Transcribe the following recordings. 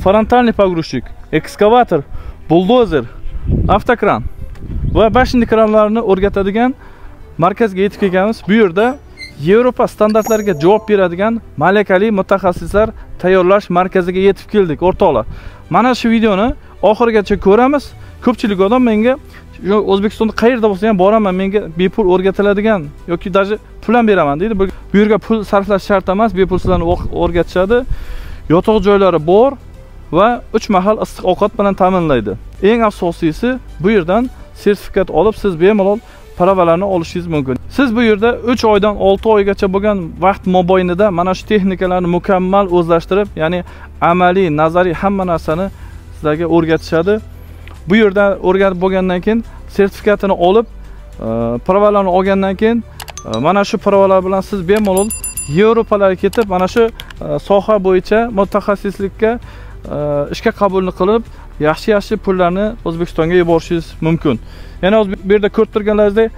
Frontalniy pogрузчик, ekskavator, buldozer, avtokran va bashni kranlarni o'rgatadigan markazga yetib kelganmiz. Bu yerda Yevropa standartlariga javob beradigan malakali mutaxassislar tayyorlash markaziga yetib keldik, o'rtoqlar. Mana shu videoni oxirigacha ko'ramiz. Ko'pchilik odam menga O'zbekistonda qayerda bo'lsa ham boraman, menga bepul o'rgatiladigan yoki даже pul ham beraman deydi. Bu yerga pul sarflash shart emas, bepul sizlarni o'rgatishadi. Yotoq joylari bor va 3 mahal issiq ovqat bilan ta'minlaydi. Eng asosiysi, bu yerdan sertifikat olib siz bemalol pravalarni olishingiz mumkin. Siz bu yerda 3 oydan 6 oygacha bo'lgan vaqt mobaynida mana shu texnikalarni mukammal o'zlashtirib, ya'ni amaliy, nazariy hamma narsani sizlarga o'rgatishadi. Bu yerda o'rganib bo'lgandan keyin sertifikatini olib, pravalarni olgandan keyin mana shu pravalar bilan siz bemalol Yevropalarga ketib, mana shu soha bo'yicha mutaxassislikka ishga qabulni qilib, yaxshi-yaxshi pullarni O'zbekistonga yuborishingiz mumkin. Yana hozir bu yerda ko'rib turganlaringizdek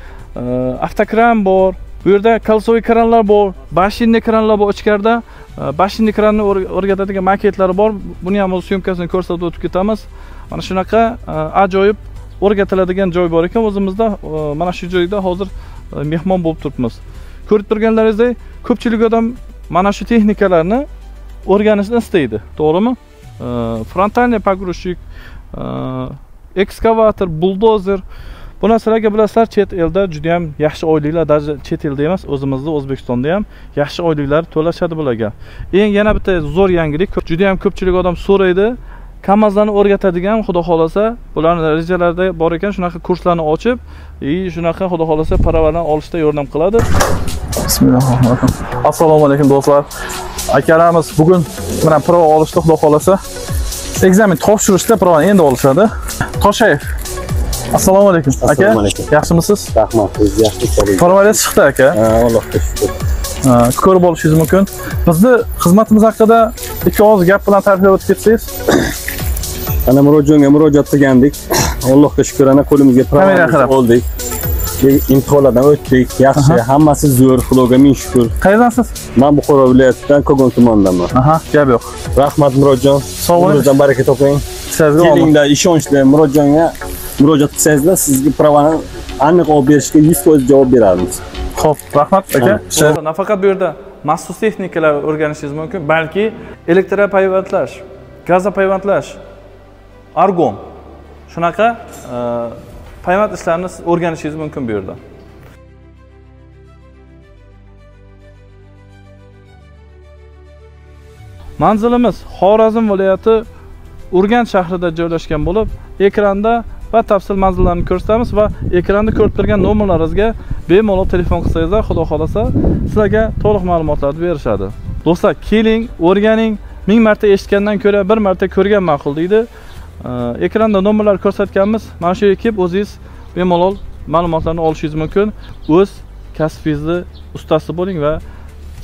avtokran bor, bu yerda kolsoviy kranlar bor, bashinli kranlar bor, ichkarida bashinli kranni o'rgatadigan maketlari bor. Buni ham o'z syomkasini ko'rsatib o'tib ketamiz. Mana shunaqa ajoyib o'rgatiladigan joy bor ekan o'zimizda. Mana shu joyda hozir mehmon bo'lib turibmiz. Ko'rib turganlaringizdek, ko'pchilik odam mana shu texnikalarni o'rganishni istaydi, to'g'rimi? Frontalniy pogрузчик, ekskavator, buldozer, bu narsalarga bilasizlar, chet elda juda ham yaxshi oyliklar, даже chet elda emas, o'zimizda O'zbekistonda ham yaxshi oyliklar to'lashadi bularga. Eng yana bitta zo'r yangilik, juda ham ko'pchilik odam so'raydi, KAMAZlarni o'rgatadigan, xudo xolasa, bularning rejalarida bor ekan, shunaqa kurslarni ochib, shunaqa xudo xolasa pravalarni olishda yordam qiladi. Bismillahirrohmanirrohim. Assalomu alaykum do'stlar. Akalarimiz bugun mana prava olishda xudo xolasa ekzamen topshirishda pravani endi olishadi. Toshayev. Assalomu alaykum aka. Yaxshimisiz? Rahmat, siz yaxshimisiz? Pravalar chiqdi aka. Ha, Allohga shukr. Ko'rib olishingiz mumkin. Bizni xizmatimiz haqida ikki og'iz gap bilan ta'riflab o'tib ketsangiz. Ana Murodjonga murojaat qilgandik. Allohga shukr, ana qo'limizga pravani oldik. Imtihonlardan o'tdik. Yaxshi, hammasi zo'r, Xudoga ming shukr. Qayerdansiz? Men Buxoro viloyatidan, Kogon tumanidanman. Aha, gap yo'q. Rahmat Murodjon. Sog' bo'ling. Umringizdan baraka toping. Sizga omad. Kelinglar, ishonchli Murodjonga murojaat qilsangizlar, sizga pravani aniq olib berishga 100% javob beramiz. Xo'p, rahmat aka. Nafaqat bu yerda maxsus texnikalar o'rganishingiz mumkin, balki elektropayvandlash, gazopayvandlash, argon, shunaqa payvand ishlarini siz o'rganishingiz mumkin bu yerda. Manzilimiz Xorazm viloyati Urganch shahrida joylashgan bo'lib, ekranda batafsil manzillarni ko'rsatamiz va ekranda ko'rib turgan nomerlaringizga bemalol telefon qilsangizlar, xudo xolasa sizlarga to'liq ma'lumotlarni berishadi. Do'stlar, keling, o'rganing. 1000 marta eshitgandan ko'ra bir marta ko'rgan ma'qul deydi. Ekranda nomerlar ko'rsatganmiz. Mana shu yerga kelib o'zingiz bemalol ma'lumotlarni olishingiz mumkin. O'z kasbingizni ustasi bo'ling va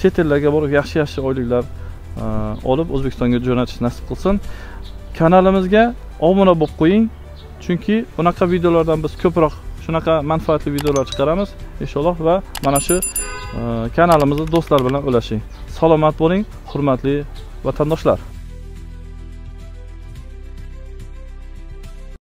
chet ellarga borib yaxshi-yaxshi oyliklar olib O'zbekistonga jo'natish nasib qilsin. Kanalimizga obuna bo'lib qo'ying, chunki bunaqa videolardan biz ko'proq shunaqa manfaatli videolar chiqaramiz inshaalloh va mana shu kanalimizni do'stlar bilan ulashing. Salomat bo'ling, hurmatli vatandoshlar.